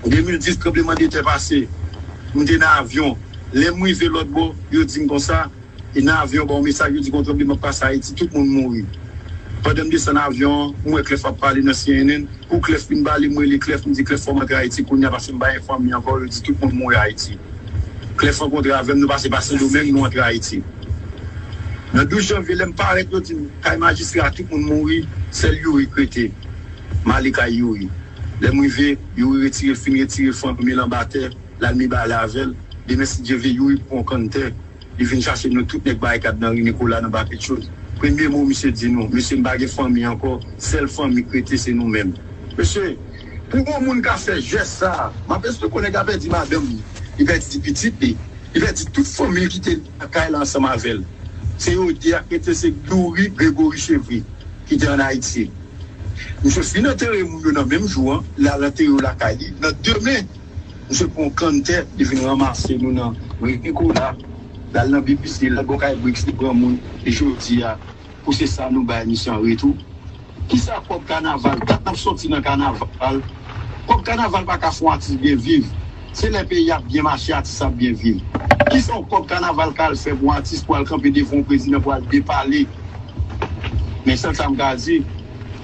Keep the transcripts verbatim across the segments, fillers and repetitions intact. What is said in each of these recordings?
De mil dis, tranblemanntè pase. M te nan avyon. Lè m rive lòt bò, yo di m konsa, e nan avyon, ba yon mesaj, yo di gon tranbleman k pase Ayiti, tout moun mouri. Pandan m desann avyon an, m wè Clef ap pale nan C N N. Kou Clef fin pale, m rele Clef, m di, "Clef, fò m antre Ayiti kounye a, paske m pa gen fanmi ankò." Yo di, "Tout moun mouri Ayiti." Clef rankontre avè m, nou pase pa Sendomeng, nou antre Ayiti. Nan douz janvye, lè m parèt, yo di m, "Kay majistra, tout moun mouri, sèl Youri k rete." M ale kay Youri. Lè m rive, Youri retire, fin retire fanmi l anba tè, l al miba ale avè l. Demen, si Dye vle, Youri pran yon kann tè. Li vin chache nou tout nèg Barikad nan ri Nikola, nan Baketchoz. Premye mo misye di nou, "Mesye, m pa gen fanmi ankò, sèl fanmi k rete se nou menm." Mesye, pou yon moun ka fè jès sa a, m ap esplike w, nèg la pèdi madanm li, li pèdi pitit li, li pèdi tout fanmi l ki te nan kay la ansanm avè l. Se yo de a k rete, se Youri, Gregory Chevry, ki te ann Ayiti. Misye fin antere moun yo nan menm jou an, l al antere yo lakay li. Nan demen, misye pran yon kann tè, li vin ranmase nou nan ri Nikola, l al nan B B C, l al bò kay Brix, li pran moun, e jodi a, pou se sa nou bay misye an retou. Kisa kòb kanaval? Dat n ap sòti nan kanaval. Kòb kanaval pa ka fè yon atis byen viv. Se lè peyi ap byen mache, atis ap byen viv. Kisa yon kòb kanaval ka al fè pou yon atis, pou al kanpe devan yon prezidan, pou al depale? Men sèl sa m ka di,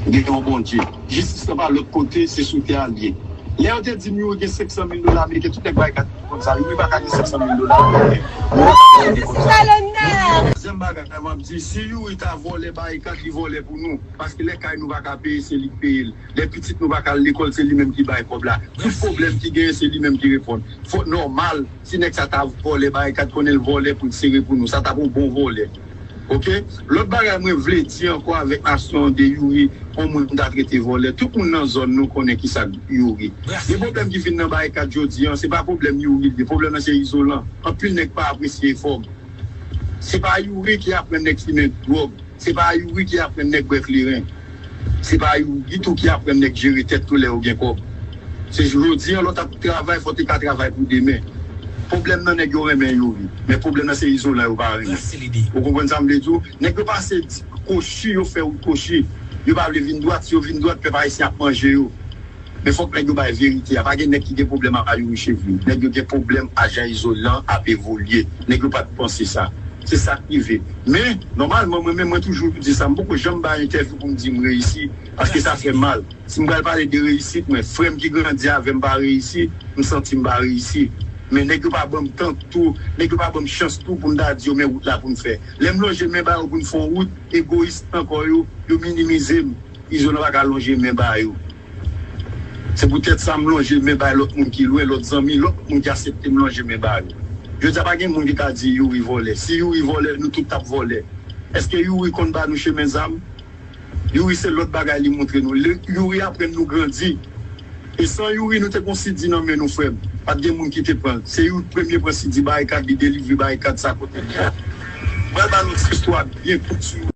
gen yon Bondye. Jistis lan pa lòt kote, se sou tè a l ye. Lè yo te di m Youri gen senk san mil dola ameriken, tout nèg Barikad konn sa, Youri pa ka gen senk san mil dola ameriken. Youri pa ka gen kòb sa. Dezyèm bagay, m ap di, si Youri ta vòlè Barikad, li vòlè pou nou. Paske lè kay nou pa ka peye, se li k peye l. Lè pitit nou pa ka al lekòl, se li menm ki bay kòb la. Tout pwoblèm ki genyen, se li menm ki reponn. Fòk nòmal, si nèg sa ta vòlè Barikad, konnen l vòlè pou l sere pou nou. Sa t ap yon bon vòlè. Oke? Lòt bagay mwen vle di ankò avèk nasyon an de Youri, yon moun m ta trete vòlè. Tout moun nan zòn nou konnen kisa Youri. Gen pwoblèm ki vin nan Barikad jodi an, se pa pwoblèm Youri li ye. Pwoblèm nan se Izolan. Anpil nèg pa apresye efò m. Se pa Youri ki aprann nèg fimen dwòg. Se pa Youri ki aprann nèg bwè kleren. Se pa Youri tou ki aprann nèg jere tèt tou lè yo gen kòb. Se jodi an, lè w t ap travay, fò w te ka travay pou demen. Pwoblèm nan, nèg yo renmen Youri. Men pwoblèm nan, se Izolan yo pa renmen. Ou konprann sa m vle di w? Nèg yo pase di kochi, yo fè wout kochi. Yo pa vle vin dwat, si yo vin dwat, pèp ayisyen ap manje yo. Men fòk nèg yo bay verite a. Pa gen nèg ki gen pwoblèm ak Youri Chevry. Nèg yo gen pwoblèm a jan Izolan ap evolye. Nèg yo pa t panse sa. Se sa k rive. Men, nòmalman, mwen menm, mwen toujou di sa. M poko janm bay entèvyou pou m di m reyisi, paske sa fè m mal. Si m pral pale de reyisit mwen, frè m ki grandi avè m pa reyisi, m santi m pa reyisi. Men nèg yo pa ban m tan tou, nèg yo pa ban m chans tou pou m ta di yo men wout la pou n fè. Lè m lonje men ba yo pou n fè yon wout, egoyis ankò yo, yo minimize m. Izolan pa ka lonje men ba yo. Se poutèt sa m lonje men bay lòt moun ki lwen, lòt zanmi, lòt moun ki aksepte m lonje men ba yo. Jodi a pa gen moun ki ka di Youri vòlè. Si Youri vòlè, nou tout t ap vòlè. Èske Youri konn ba nou chemen zam? Youri se lòt bagay li montre nou. Youri aprann nou grandi. E san Youri, nou te gon sidi nan men nou, frè m. Pa t gen moun ki te pran l. Se Youri k premye pran sidi Barikad, li delivre Barikad sa kote l ye a. M pral ba nou ti istwa byen kout sou Youri.